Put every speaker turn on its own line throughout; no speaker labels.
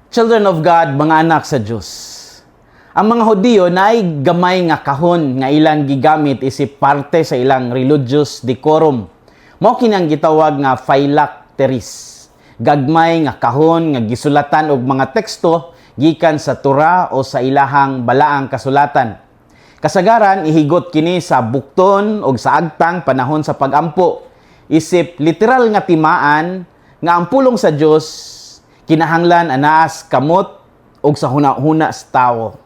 Children of God, mga anak sa Dios. Ang mga Hudiyo naay gamay nga kahon nga ilang gigamit isip parte sa ilang religious decorum. Mao kini ang gitawag nga phylacteries. Gagmay nga kahon nga gisulatan og mga teksto gikan sa Torah o sa ilahang balaang kasulatan. Kasagaran ihigot kini sa bukton og sa agtang panahon sa pagampo. Isip literal nga timaan nga ang pulong sa Dios kinahanglan anaas kamot og sa huna-huna sa tawo.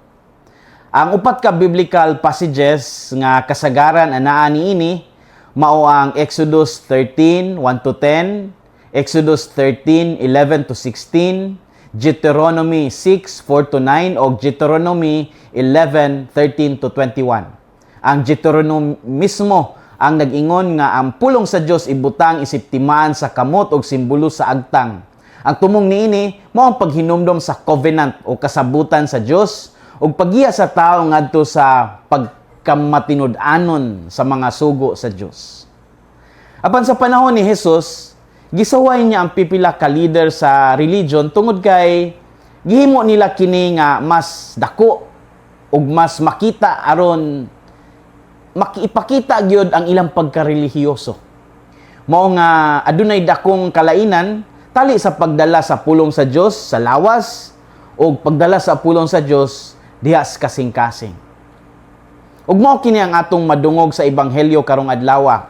Ang upat ka biblical passages nga kasagaran anaa niini mao ang Exodus 13:1 to 10, Exodus 13:11 to 16, Deuteronomy 6:4 to 9 ug Deuteronomy 11:13 to 21. Ang Deuteronomy mismo ang nag-ingon nga ang pulong sa Dios ibutang isip timaan sa kamot og simbolo sa agtang. Ang tumong niini mao ang paghinumdom sa covenant o kasabutan sa Dios ug paggiya sa tawo ngadto sa pagkamatinud-anon sa mga sugo sa Dios. Apan sa panahon ni Jesus, gisaway niya ang pipila ka leader sa religion tungod kay gihimo nila kini nga mas dako ug mas makita aron makiipakita gyud ang ilang pagkarelihiyoso. Mao nga adunay dakong kalainan tali sa pagdala sa pulong sa Dios sa lawas o pagdala sa pulong sa Dios diha sa kasing-kasing. Ug mao kini ang atong madungog sa ebanghelyo karong adlaw.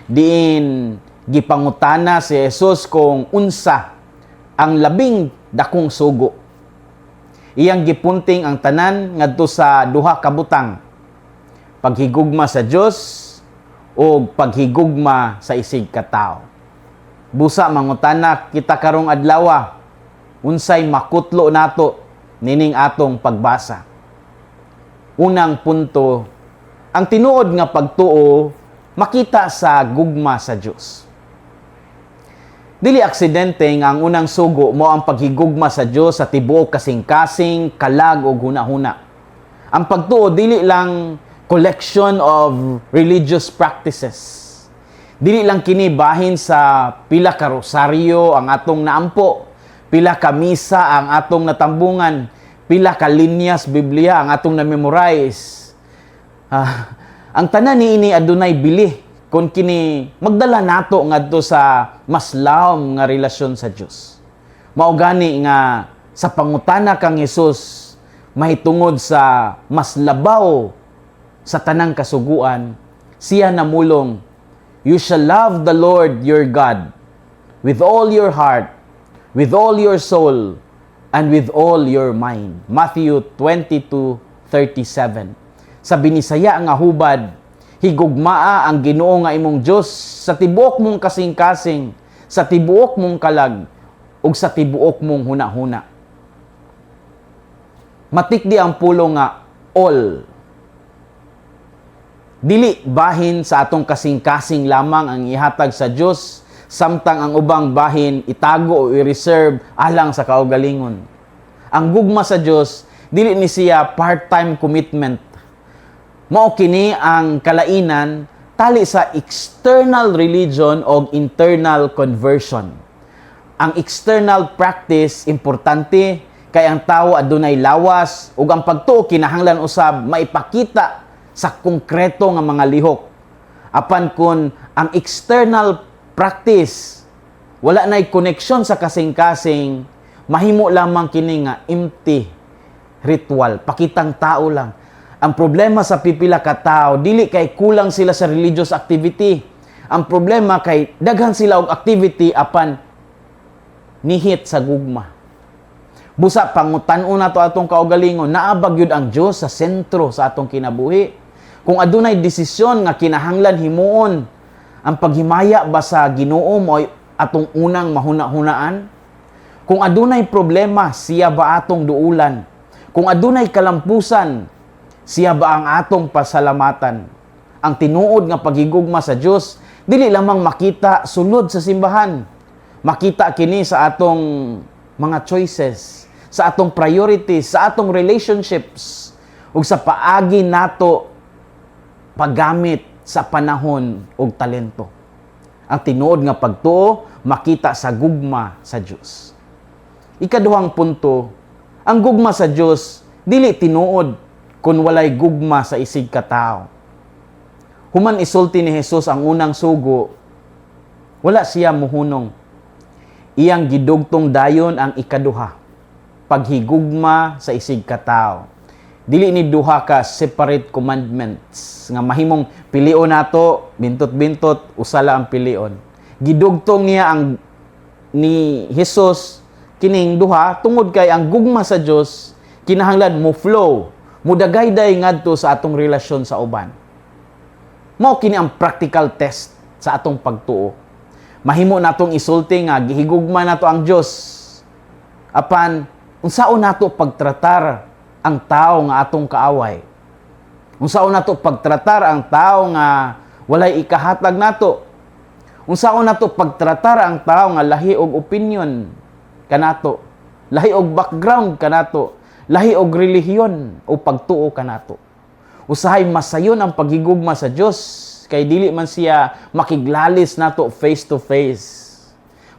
Diin gipangutana si Jesus kung unsa ang labing dakong sugo. Iyang gipunting ang tanan ngadto sa duha ka butang: paghigugma sa Dios o paghigugma sa isig ka tawo. Busa mangutana kita karong adlaw, unsay makutlo nato nining atong pagbasa? Unang punto, ang tinuod nga pagtuo makita sa gugma sa Dios. Dili aksidente nga ang unang sugo mao ang paghigugma sa Dios sa tibuok kasing-kasing, kalag ug hunahuna. Ang pagtuo dili lang collection of religious practices. Dili lang kini bahin sa pila ka rosaryo ang atong naampo, pila ka misa ang atong natambungan, pila ka linyas Biblia ang atong na-memorize. Ang tanan niini adunay bili kung kini magdala nato ngadto sa mas lawom nga relasyon sa Dios. Mao gani nga sa pangutana kang Hesus mahitungod sa mas labaw sa tanang kasuguan, siya namulong, "You shall love the Lord your God with all your heart, with all your soul, and with all your mind." Matthew 22:37. Sa Binisaya nga hubad, higugmaa ang Ginoo nga imong Dios sa tibuok mong kasing-kasing, sa tibuok mong kalag, ug sa tibuok mong hunahuna. Matikdi ang pulong nga "all." Dili bahin sa atong kasing-kasing lamang ang ihatag sa Dios samtang ang ubang bahin itago o i-reserve alang sa kaugalingon. Ang gugma sa Dios dili ni siya part-time commitment. Mao kini ang kalainan tali sa external religion o internal conversion. Ang external practice importante kay ang tawo adunay lawas ug ang pagtuo kinahanglan usab maipakita sa konkreto nga mga lihok. Apan kung ang external practice wala nay koneksyon sa kasing-kasing, mahimo lamang kini nga empty ritual, pakitang tao lang. Ang problema sa pipila ka tao, dili kay kulang sila sa religious activity. Ang problema kay daghan sila og activity apan nihit sa gugma. Busa pangutan-on nato atong kaugalingon, naa ba gyud ang Dios sa sentro sa atong kinabuhi? Kung adunay desisyon nga kinahanglan himuon, ang paghimaya ba sa Ginoo mo atong unang mahuna-hunaan? Kung adunay problema, siya ba atong duulan? Kung adunay kalampusan, siya ba ang atong pasalamatan? Ang tinuod nga paghigugma sa Dios dili lamang makita sulod sa simbahan. Makita kini sa atong mga choices, sa atong priorities, sa atong relationships, ug sa paagi nato paggamit sa panahon ug talento. Ang tinuod nga pagtuo makita sa gugma sa Dios. Ikaduhang punto, Ang gugma sa Dios dili tinuod kung walay gugma sa isig ka tawo. Human isulti ni Jesus ang unang sugo, wala siya muhunong. Iyang gidugtong dayon ang ikaduha, paghigugma sa isig ka tawo. Dili ni duha ka separate commandments nga mahimong pilion nato, bintot-bintot, usa lang ang pilion. Gidugtong niya ang ni Jesus kining duha tungod kay ang gugma sa Dios kinahanglan mo flow, mudagayday ngadto sa atong relasyon sa uban. Mao kini ang practical test sa atong pagtuo. Mahimo natong isulti nga gihigugma nato ang Dios. Apan unsaon nato pagtratar ang tao nga atong kaaway? Unsaon nato pagtratar ang tao nga walay ikahatag nato? Unsaon nato pagtratar ang tao nga lahi og opinion kanato? Lahi og background kanato? Lahi og relihiyon o pagtuo kanato? Usahay masayon ang paghigugma sa Dios kay dili man siya makiglalis nato face to face.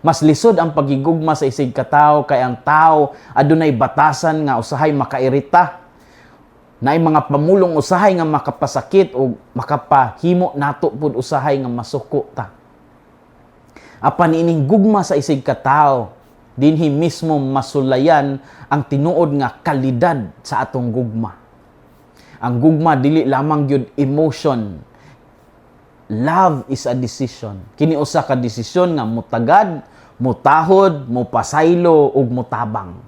Mas lisod ang paghigugma sa isig katawo kay ang tao adunay batasan nga usahay makairita. Naay mga pamulong usahay nga makapasakit o makapahimo nato pud usahay nga masuko ta. Apan ining gugma sa isig katawo, dinhi mismo masulayan ang tinuod nga kalidad sa atong gugma. Ang gugma dili lamang gyud emotion. Love is a decision. Kini usa ka desisyon nga mutagad, mutahod, mupasaylo ug mutabang.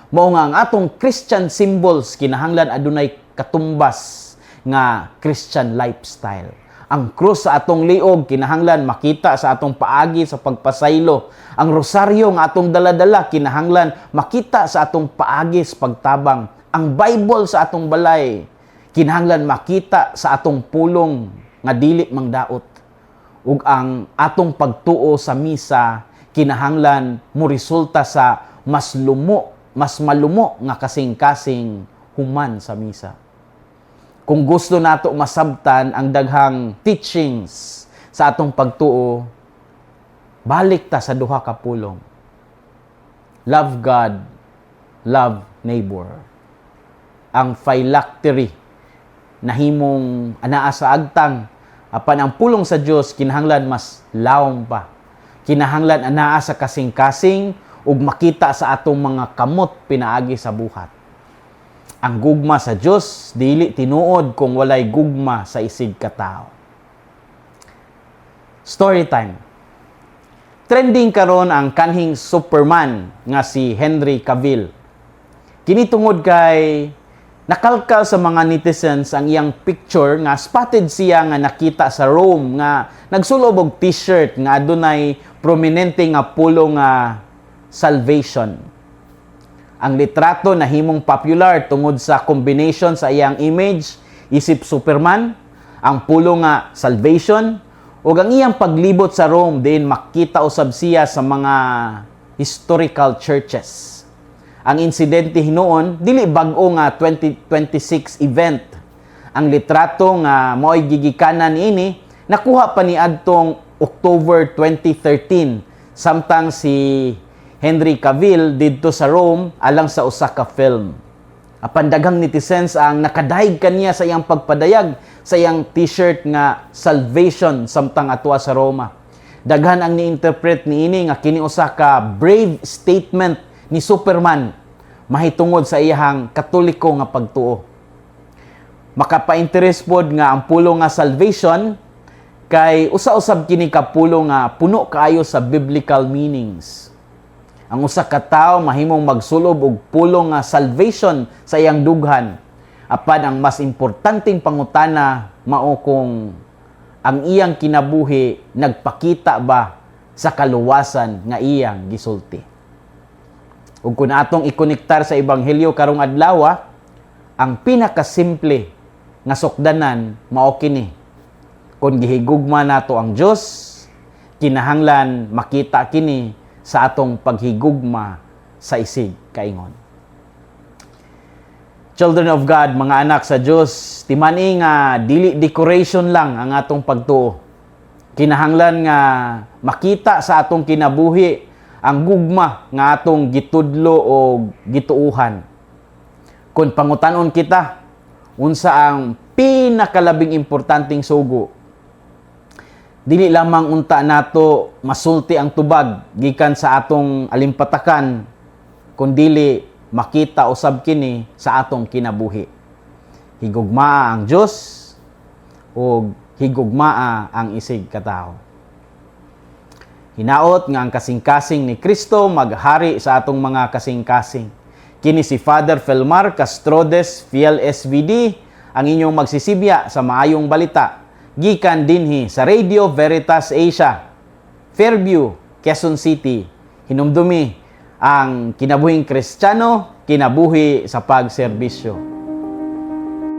Mao nga ang atong Christian symbols kinahanglan adunay katumbas nga Christian lifestyle. Ang krus sa atong liog kinahanglan makita sa atong paagi sa pagpasaylo. Ang rosaryo nga atong dala-dala kinahanglan makita sa atong paagi sa pagtabang. Ang Bible sa atong balay kinahanglan makita sa atong pulong nga dili mangdaot. Ug ang atong pagtuo sa misa kinahanglan mo resulta sa mas malumo nga kasing-kasing human sa misa. Kung gusto nato masabtan ang daghang teachings sa atong pagtuo, balik ta sa duha ka pulong. Love God, love neighbor. Ang phylactery nahimong anaa sa agtang, apan ang pulong sa Dios kinahanglan mas lawom pa. Kinahanglan anaa sa kasing-kasing ug makita sa atong mga kamot pinaagi sa buhat. Ang gugma sa Dios dili tinuod kung walay gugma sa isig katawo. Story time. Trending karon ang kanhing Superman nga si Henry Cavill. Kini tungod kay nakalkal sa mga netizens ang iyang picture nga spotted siya nga nakita sa Rome nga nagsulob og T-shirt nga adunay prominente nga pulong nga "salvation". Ang litrato nahimong popular tungod sa combination sa iyang image isip Superman, ang pulong nga "salvation", ug ang iyang paglibot sa Rome din makita usab siya sa mga historical churches. Ang insidente hinuon dili bag-o nga 2026 event. Ang litrato nga mao'y gigikanan niini nakuha pa ni adtong October 2013 samtang si Henry Cavill didto sa Rome alang sa usa ka film. Apan daghang netizens ang nakadayeg kaniya sa iyang pagpadayag sa iyang T-shirt nga "salvation" samtang atua sa Roma. Daghan ang ni-interpret niini nga kini usa ka brave statement ni Superman mahitungod sa iyang Katoliko nga pagtuo. Makapa-interest pod nga ang pulong nga "salvation" kay usa-usab kini ka pulong nga puno kaayo sa biblical meanings. Ang usa ka tawo mahimong magsulob og pulong nga "salvation" sa iyang dughan. Apan ang mas importanteng pangutana mao kung ang iyang kinabuhi nagpakita ba sa kaluwasan nga iyang gisulti. Ug kung atong ikonektar sa ebanghelyo karong adlaw, ang pinakasimple nga sukdanan mao kini. Kung gihigugma nato ang Dios, kinahanglan makita kini sa atong paghigugma sa isig kaingon. Children of God, mga anak sa Dios, timani nga dili decoration lang ang atong pagtuo. Kinahanglan nga makita sa atong kinabuhi ang gugma nga atong gitudlo o gituuhan. Kung pangutanon kita, unsa ang pinakalabing importanteng sugo? Dili lamang unta nato masulti ang tubag gikan sa atong alimpatakan, kundili makita usab kini sa atong kinabuhi. Higugmaa ang Dios ug higugmaa ang isig katawo. Hinaot nga ang kasing-kasing ni Kristo maghari sa atong mga kasing-kasing. Kini si Father Felmar Castrodes, Fiel SVD, ang inyong magsisibya sa maayong balita gikan dinhi sa Radio Veritas Asia, Fairview, Quezon City. Hinumdumi ang kinabuhing Kristiyano, kinabuhi sa pagserbisyo.